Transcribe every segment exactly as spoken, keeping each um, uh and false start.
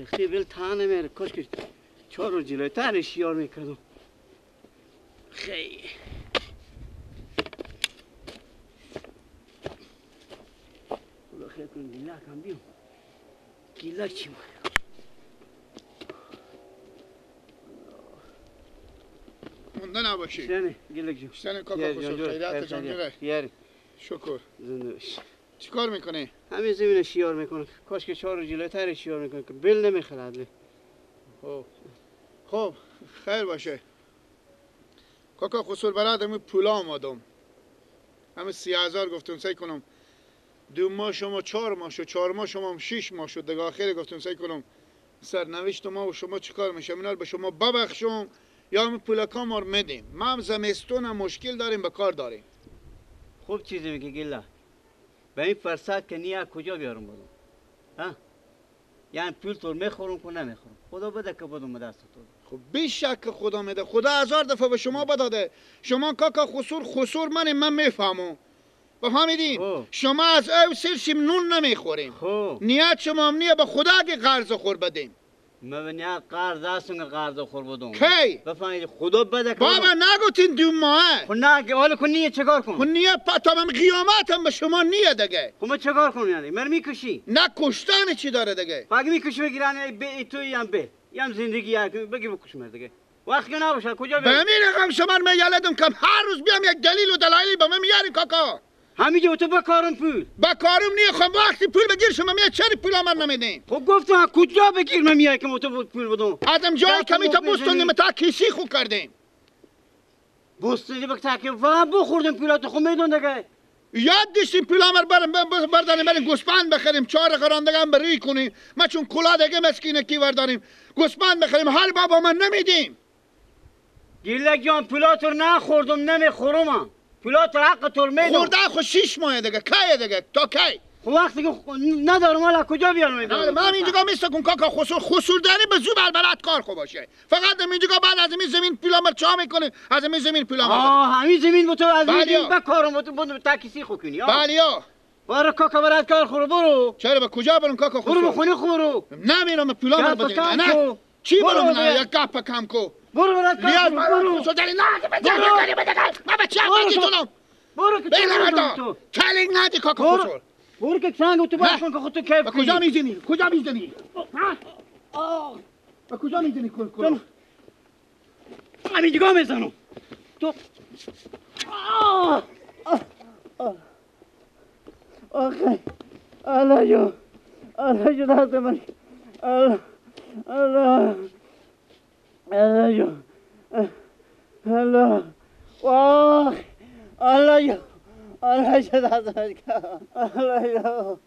خیلی بل تانه میره، کاش که چهار روز جلوتر شیار می‌کردم. خیلی. خدا خیر کن، گیلک هم بیام. گیلک چی ما؟ مونده نباشی. شنه، گیلک جون. شنه کاکا خسرو، خیریت جان، جان. شکر. زنده باشی. چی کار می‌کنی؟ همین زمین شیار می‌کنم. کاش که چهار روز جلوتر شیار می‌کنم که بل نمی‌خره عدلی. خب. خب، خیر باشه. کاکا خسور، برات همین پولا آمادم. همین سی هزار گفتم، سی کنم. دو ماه شما چهار ماه شد، چهار ماه شما هم شش ماه شد. دیگه آخر گفتم، سی کنم. سرنوشت ما و شما چی کار می‌شه؟ اینا رو به شما ببخشم یا همین پولکا ما رو می‌دیم؟ ما هم زمستون هم مشکل داریم، به کار داریم. خوب چیزی میگی گیلک. به این فرصت که نیه کجا بیارم بدم؟ ها؟ یعنی پول تو رو می‌خورم که نمی‌خورم؟ خدا بده که بدم دست تو. خب بی‌شک خدا می‌ده. خدا هزار دفعه به شما بداده. شما کاکا خسور، خسور منی، من می‌فهمم. بفهمیدین؟ خب. شما از او سر شیم نون نمی‌خوریم. خب. نیت شما هم نیه به خدا که قرض خور بدیم. من به نیت قرض هستم که قرض خور بدم. کی؟ بفهمید، خدا بده که بابا، نگوتین دو ماه. خب نه، که حالا که نیه چه کار کنم؟ خب نیه، پا تا من قیامت هم به شما نیه دگه. خب من چه کار کنم یعنی؟ من می‌کشی؟ نه، کشتن چی داره دگه؟ خب اگه می‌کشی بگیرن، ای به، ای تو، ای هم به. ای هم زندگی، ای هم بگی بکش مرد دگه. وقت که نباشه، کجا به برم؟ همین رقم شما رو من یلدم کم. هر روز بیام یک دلیل و دلایلی به من میاری کاکا. همینجا تو بکارم پول. بکارم نیه، خب وقتی پول بگیر شما میاد چری پول من نمیدین؟ خب گفتم کجا بگیر من میای که تو پول بدم؟ آدم جایی کمی تا بستونیم تا کیسی خو کردیم. بستونی بک تا که واقعا بخوردم پولاتو خو میدون دگه. یاد داشتیم پولا مر برم، ب-، ب-، برداریم بریم گوسپند بخریم، چهار قران دگه هم بری کنیم. ما چون کلا دگه مسکینه کی برداریم گوسپند بخریم، حال بابا من نمیدیم. گیلک جان، پولاتو نخوردم، نمیخورم. پولاتو حق تو میدم. خورده خو شیش ماه دگه، کی دگه؟ تا کی؟ خو وقتی که خو-، ندارم، حالا کجا بیارم؟ نه، من اینجا میسته کن کاکا خسور، خسور داری به زو بر بلد کار خو باشه. فقط همینجا بعد از این زمین پولا مر چا می‌کنه؟ از این زمین پولا مر آه، همین زمین با تو از این زمین بکارم، با تو، با تو تاکسی خو کنی، آه. بله، آه. برو کاکا برات کار خورو برو. چرا به کجا برم کاکا خسور؟ برو به خونه خورو. نمیرم پولا مر بدین. نه. چی برو من یک گپ کم کو. برو برات کار خورو برو. خسور داری نه، به جا نداری بده. ما به چه حقی تو دم؟ برو که تو. کلک ندی کاکا خسور. برو که سنگ تو باش کن که خودتو کیف کنی. به کجا می‌زنی؟ کجا می‌زنی؟ ها؟ آه. به کجا می‌زنی کل کل؟ همینجا می‌زنم. تو. آه! آه! آه! آخه. الله جو. الله جو دست من. الله. الله. الله جو. الله. واه! الله جو. الله جو دست من. الله جو.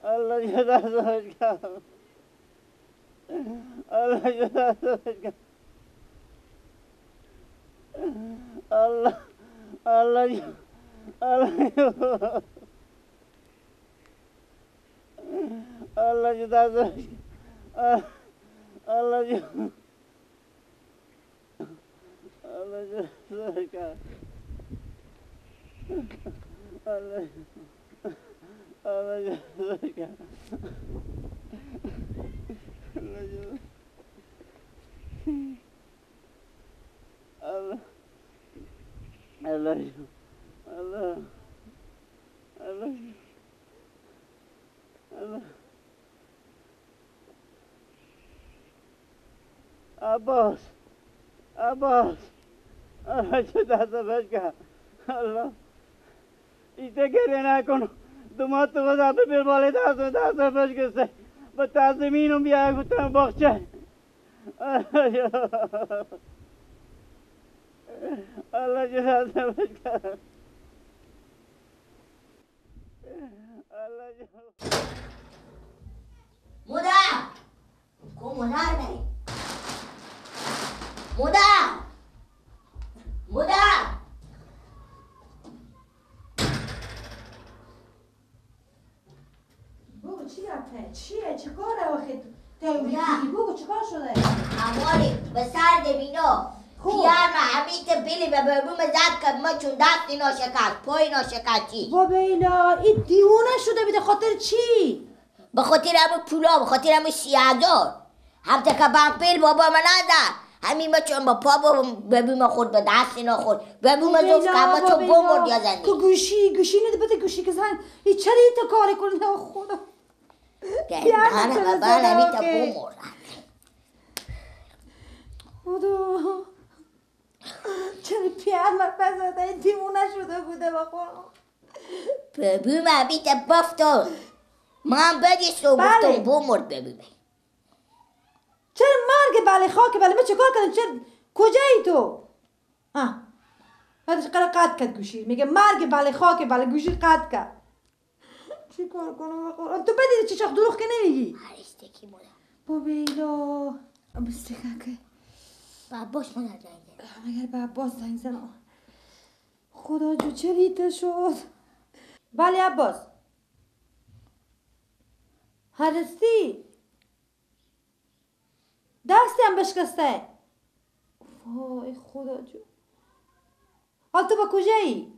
الله جو دست من. الله جو، الله، الله جو، الله جو، الله جو، الله جو. الله جان، سرکار. الله، الله جان، سرکار. الله جان. الله. الله جان. الله. الله جان. الله. عباس، عباس، الله جو دست بشکه. الله. ایته گریه نکن. دو ماه تو بزا ببر بالای دست، دست بشکسته. به تا زمینم بیا گفتم باغچه. الله جو. الله جو دست بشکه. مادر! کو مادر داری؟ مادر! مادر! بگو چی گپه؟ چیه؟ چی کاره آخه؟ تو مادر! بگو چی کار شده؟ امانی به سر دمینا. خب. پیار ما همیته بیلی به بابو مزد که ما چون دست اینا شکست، پای اینا شکستی. بابا اینا، این دیوونه شده بیده خاطر چی؟ به خاطر همو پولا، به خاطر همو سی هزار. هم تکه بم پیل بابا من نده. همی ما چون با پا بابا ببوم خورد، به دست اینا خورد. ببوم زوف که ما چون بمرد یا زندگی. که گوشی، گوشی نده بده گوشی که زنگ. ای چری تو کار کنه خدا. پیانه بابا نمی تا بمرد. خدا. چرا پیار مر پس از این دیوونه شده بوده بخور؟ ببوم بیت بفتو. من بدی سو بله. گفتم بمرد ببوم. چرا مرگ بله خاک بله؟ من چه کار کردم؟ چرا؟ کجایی تو؟ آه. بعدش قرار قطع کرد گوشی. میگه مرگ بله خاک بله گوشی قطع کرد. چی کار کنم بخور؟ تو بدی چه چاق دروغ که نمیگی. هر ایسته کی مورا. با بیلا. بستکه که. با عباس مادر زنگ زن. مگر به عباس زنگ زنم. خدا جو چه ریته شد. بله عباس. هستی؟ دستی هم بشکسته. وای خدا جو. حال تو به کجایی؟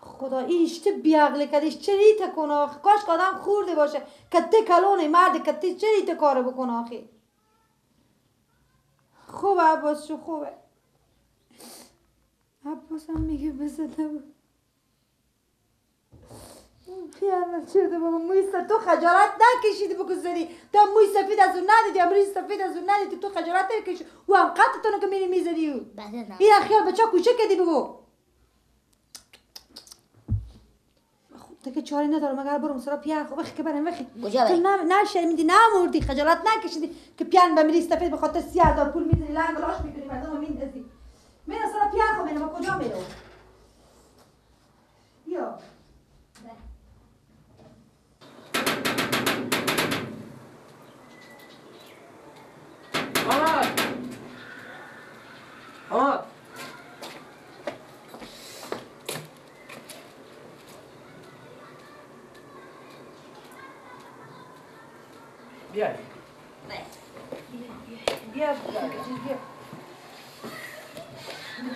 خدا ایشته بیعقله کده، ایش چه ریته کنه آخه؟ کاش که آدم خورده باشه که ته کلونه مرده که ته چه ریته کاره بکنه آخه؟ خوبه عباس جو خوبه. عباس هم میگه بزده بود. خیانت شده بابا، موی سفید تو خجالت نکشیدی بگو زنی. تا موی سفید از اون ندیدی، امروز سفید از اون ندیدی، تو خجالت نکشیدی. او هم قد تونو که میری میزدی او. بله نه. این خیال بچه کوچه کدی بگو. خب، دیگه چاره ندارم، اگر برم سرا پیار خب، بخی که برم، بخی. کجا تو بری؟ نه، نشرمیدی، نمردی، خجالت نکشیدی که پیان به میری سفید به خاطر سی هزار پول می‌زنی، لنگ لاش می‌کنی، مردم رو میندازی. میرم سرا پیار خب، میرم، کجا میرم؟ بیا. آمد. آمد. بیا. بیا، بیا، بیا.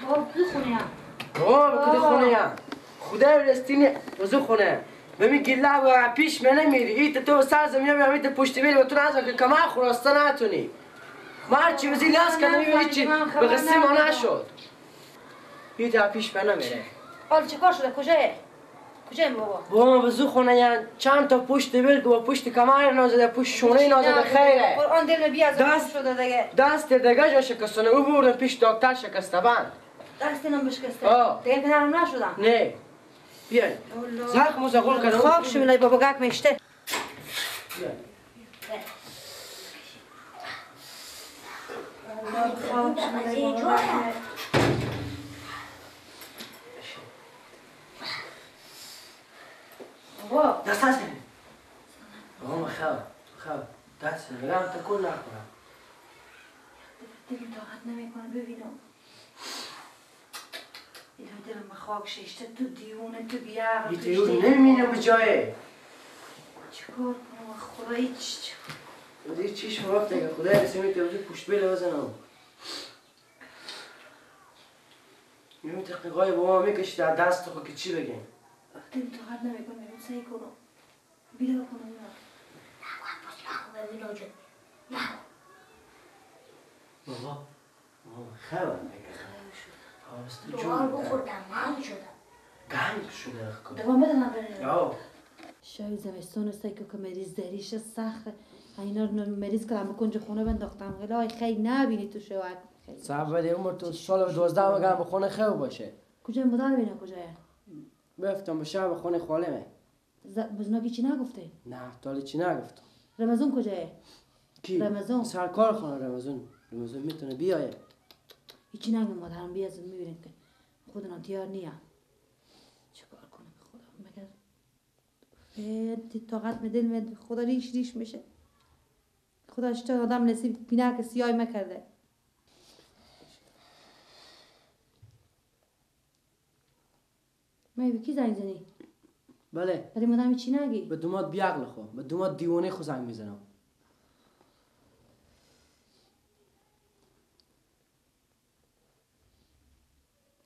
بابا، کدی خونه یا؟ بابا، کدی خونه یا؟ خدای رستینی وزو خونه. ببین گله و پیش منه میری. ایت تو سر زمین می‌امی، ایت پشت میری و تو نزن که کمر خوراسته نتونی. ما هر چی وزی لاس کردم، این هیچی به قسم ما نشد. ایت پیش منه میره. حال چه کار شده؟ کجایه؟ کجایم بابا؟ بابا، به زو خونه یان چند تا پشت بل که با پشت کمر نازده، پشت شونه نازده، خیره. قرآن دل بیا از دست شده دیگه. دست دیگه جا شکستانه، او بردم پیش دکتر شکسته بند. دست اینم بشکسته؟ آه. دیگه که نرم نشدم؟ نه. بیاین. الله. زخم و زغل کردم. خاک شملای بابا گک میشته. بیاین. بابا. دست از. بابا، من خواب. خواب. دست از. رم تکون نخورم. دل طاقت نمی‌کنه ببینم. الهی دلم به خاک ششته، تو دیونه، تو بی‌عقل، این تو دیونه نمی‌مینه به جایه. چیکار کنم خدا؟ هیچ. خدا هیچ چیش مفته که خدا رسه می‌ته وجود پشت بیله بزنم. می‌تونه قیقای با ما می‌کشه در دست خود که چی بگیم؟ دل طاقت نمی‌کنه، می‌رم سعی کنم. بیدار کنم اونا. نگو عباس، نگو ببین آجا. نگو. بابا، بابا، خبر نگردم. خبر شد. آبسته دعا جون بخوردم، گنگ شدم. گنگ شده خب. دوام بدم بره. آه. شای زمستون است که مریض دریش سخت. اینا رو مریض کردم به کنج خونه بنداختم. ولی آی خی نبینی تو شو. صاحب ولی عمر تو سال دوازده مگم به خونه خو باشه. کجا مدار بینه کجایه؟ بفتم به شب خونه خالمه. ز-، بزناکی چی نگفته؟ نه، تا حالی چی نگفتم. رمضان کجایه؟ کی؟ رمضان. سرکار خانه رمضان. رمضان می‌تونه بیایه. هیچی نگم، مادرم بیا زود می‌بینید که خودم تیار نیم. چه کار کنم خدا؟ مگر اه، تی طاقت می دل می خدا ریش ریش می‌شه. خدا اشته آدم نصیب پینک سیای مکرده. مگه به کی زنگ زنی؟ بله. ولی مدام چی نگی؟ به دوماد بیعقل خو، به دوماد دیوانه خو زنگ می‌زنم.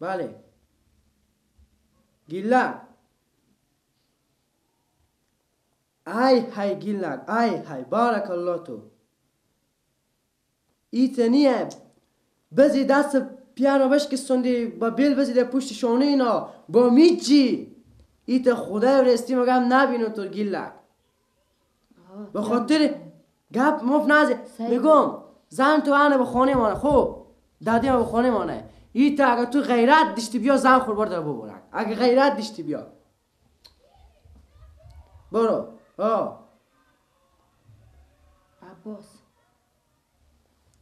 بله. گیلک. ای های گیلک، ای های، بارک الله تو. ایته نیه بزی دست پیانو بشکستوندی، با بیل بزی ده پوشت شونه اینا، با میجی. ایته خدای راستی مگم نبینو تو گیلک. به خاطر گپ مف نزه. میگم زن تو انه به خانه مانه. خب دادی ما به خانه مانه. ایته اگه تو غیرت داشتی بیا زن خور بردار ببرک. اگه غیرت داشتی بیا. برو. آه. عباس.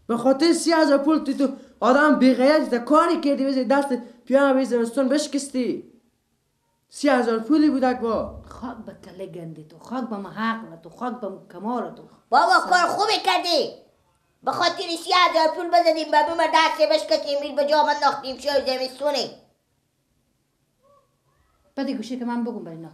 به خاطر سی هزار پول تو، تو آدم بی‌غیرتی، تا کاری کردی بزی دست پیانو بزی زمستون بشکستی. سی هزار پولی بودک با. خاک به کله گندی تو، خاک به محق تو، خاک به کمار تو. بابا کار خوبی کردی. به خاطر سی هزار پول بزدیم، به بمر دست بشکستیم، به جا بنداختیم شو زمستونی. بده گوشی که من بگم بر اینا.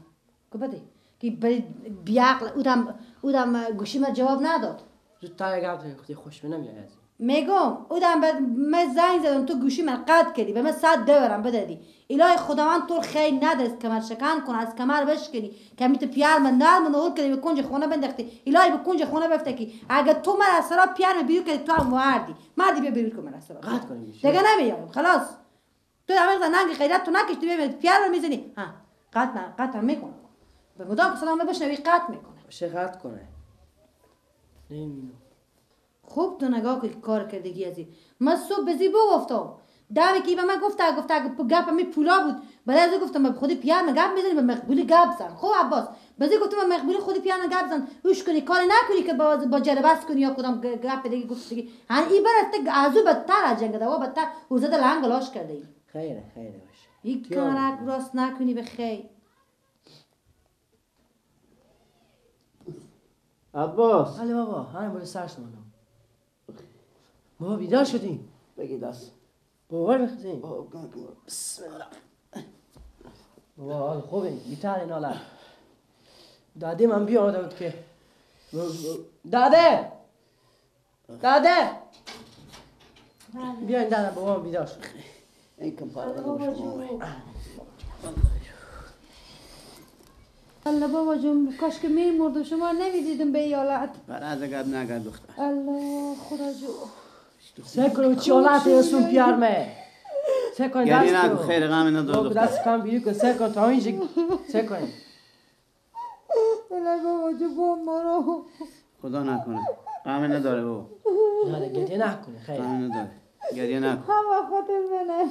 که بده. که بی-، بی‌عقل. اودم، اودم گوشی من جواب نداد. زودتر گپ زنی، خوش به نمیای از این. میگم، اودم به من زنگ زدم، تو گوشی من قطع کردی، به من ساعت دورم بدادی. الهی خداوند تو خیر ندرست، کمر شکن کن، از کمر بشکنی. کمیت پیار من نرم و نهول کردی، به کنج خونه بندختی. الهی به کنج خونه بفتکی. اگه تو من از سرا پیار من بیرو کردی، تو هم مردی. مردی بیا بیرون کن من از سرا. قطع کنیم گوشی. دیگه نمیام، خلاص. تو در مغز ننگ غیرت تو نکشتی، بیا پیار رو می‌زنی. ها، قطع نه، قطع هم می‌کنم. به مدام که صدا من بشنوی، قطع می‌کنم. چه قطع کنه؟ نمی‌دونم. خوب تو نگاه کن که کار کردگی ازی. من صبح بزی بگفتم. دمی که به من گفته، گفته اگه پ-، گپ می پولا بود. بله از او گفتم، به خودی پیار من گپ می‌زنی، به مقبولی گپ زن. خب عباس، بزی گفتم، به مقبولی خودی پیار من گپ زن. اوش کنی، کاری نکنی که با، با جربست کنی یا کدام گ-، گپ دیگه گفت دیگه. هن ای بر است که از او بدتر از جنگ دوا بدتر او زده لنگ لاش کرده ای. خیره، خیره باشه. یک کمرک راست نکنی به خیر. عباس. بله بابا، همین باید سرش مانم. بابا بیدار شدی؟ بگی دست. باور بخزین. بابا، کمک کن. بسم الله. بابا، حال خوبه. بیتر این حالت. داده من بیا آمده بود که. داده! داده! بیاین داده، بابا بیدار شد. این کم پاره بابا شما جون. الله بابا جون، کاش که می‌مردم، شما نمی‌دیدم به این حالت. بر از گپ نگه دختر. الله خدا جو. سه کن چی حالت ایسون پیار مه. سه کن گریه نکو، خیر غم ندار دختر. دست کم بیرو کن، سه کن تا اینجا. سه کن. الهی بابا جو بمرم. خدا نکنه. غم نداره بابا. نه، گریه نکنه، خیر. غم نداره. گریه نکن. همه خاطر منه.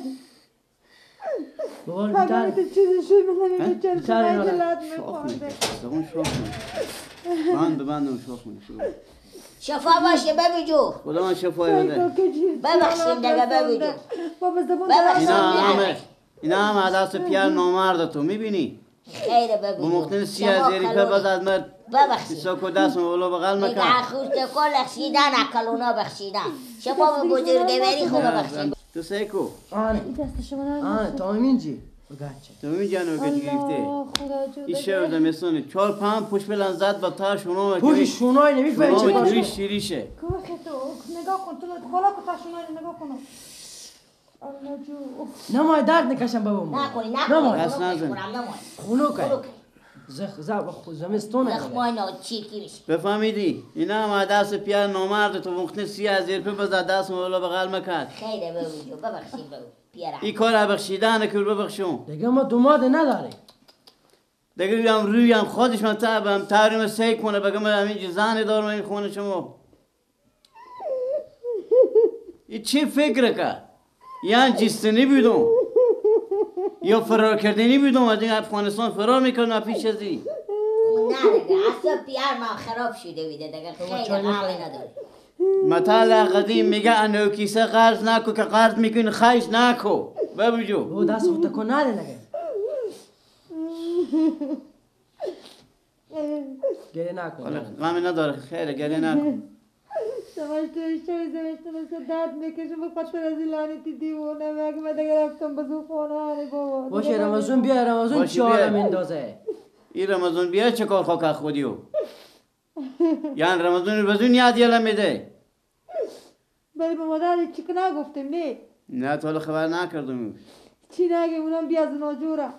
بابا، اگه بیتر. تو چیزی شد، من نمی‌دونم بیتر، چرا بیتر شما اینا. اینجا لط شوخ می‌کنه. می‌کنه. زبون شوخ می‌کنه. بند، بند، شوخ می‌کنه. شفا باشه، ببی جو. خدا من شفای بده. ببخشیم دیگه، ببی جو. بابا، زبون ببخشیم. اینا همه، اینا همه دست پیار نامرد تو می‌بینی؟ خیره ببی جو. بمختن سی هزار روپیه بزد مرد. ببخشید. ایسا کو دست مولو بغل مکن. دیگه خوش کل خشیدن، کلونا بخشیدن. شما به بزرگواری خو ببخشید. تو سیکو. آنه. این دست شما نرم آنه، باشه. تا همین جی. بگچه. تا همین جی انو گچ گرفته. الله، خدا جو این شو بده. زمستونه. چهار پنج پوش بلند زد با تا شما پوش کمی. شونای نمی‌فهمی شما چه کار کمی شد. شیری شه. کوه تو نگاه کن، تو بالا کتا شونای نگاه کن. الله جو. نمای درد نکشم بابا ما. نکنی، نکنی. نمای. دست نزن. خونو کن. خونو کن. زخ-، زخ-، خو-، زمستونه. زخمای ناچیرکی بشی. بفهمیدی؟ اینا هم دست پیار نامرد تو مخته سی هزار روپیه بزد دست مولا بغل مکرد. خیره ببو جو، ببخشید ببو. پیارم. ای کار بخشیدن کول ببخشون. دیگه ما دوماد نداره. دیگه هم روی هم خودش من تا-، هم تحریم سیل کنه، بگم همین جی زنی دارم این خونه شما. ای چی فکر که؟ یان جیستنی بیدون؟ یا فرار کردنی بیدون؟ از این افغانستان فرار می‌کنه پیش ازی؟ نه دیگه، اصلا پیار ما خراب شده بیده دیگه، بابا، خیلی چای غمی نخوری؟ نداره. متل قدیم میگه: «انو کیسه قرض نکو که قرض می‌کنی خیش نکو.» ببو جو. او دست خود تکون نده دیگه. گریه نکن. حالا غمی نداره، خیره، گریه نکن. شما تو اشتری زمستون است، درد می‌کشه، به خاطر از این لعنتی دیوونه. مگه من دیگه رفتم به زو خونه، آره بابا. باشه، دیگه رمضان بیا، رمضان باشه، چهار بیا. میندازه. این رمضان بیا چه کار خاک خودیو؟ یعنی رمضان رو به زو نیاد یلا می‌ده. ولی به مادر چی که نگفتیم، نه؟ نه، تا حالا خبر نکردم. چی نگه، اونم بیا زنا جوره.